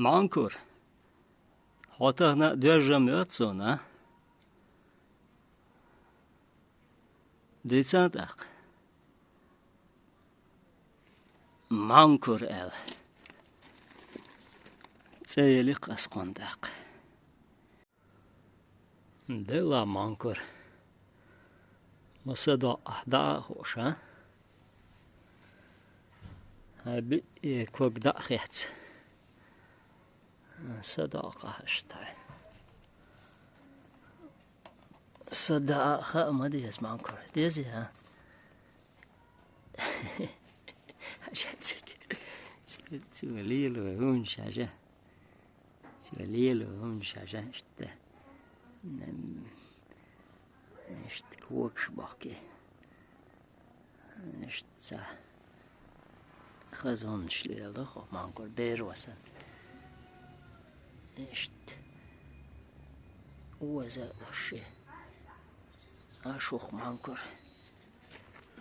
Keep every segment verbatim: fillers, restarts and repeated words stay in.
Манкур, хьо тахана доьжжа ма йоьду суна, а? Дийцад тӀаккха. Манкур аьлла цӀи елира-кх ас кхунна тӀаккха. Делахь, Манкур, ма садоаккхахьа дӀа а хууш, а? Хьайн биъ ког дӀа а хецна, садоаккхахьа иштта. Са даа хаа ма деза, Манкур. Дезий, а? Хьажа цига. Цига, цига лело хӀуманаш хьажа. Цига лело хӀуманаш хьажа, иштта. М, иштта когаш бохкий. Иштта цхьа хаза хӀуманаш леладо хьо, Манкур, беро санна. Иштта. Оза а ши. Аш уху, Манкур.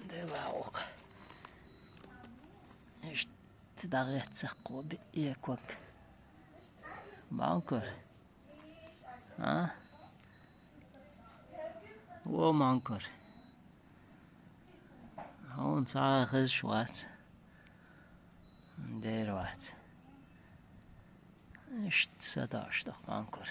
Делахь, укх. Иштта дӀагӀетта-кх хьо биъ ког. Манкур. А? Во, Манкур. Хьуна цхьа а хезаш вац. Дера вац. Иштта садоаш ду-кх, Манкур.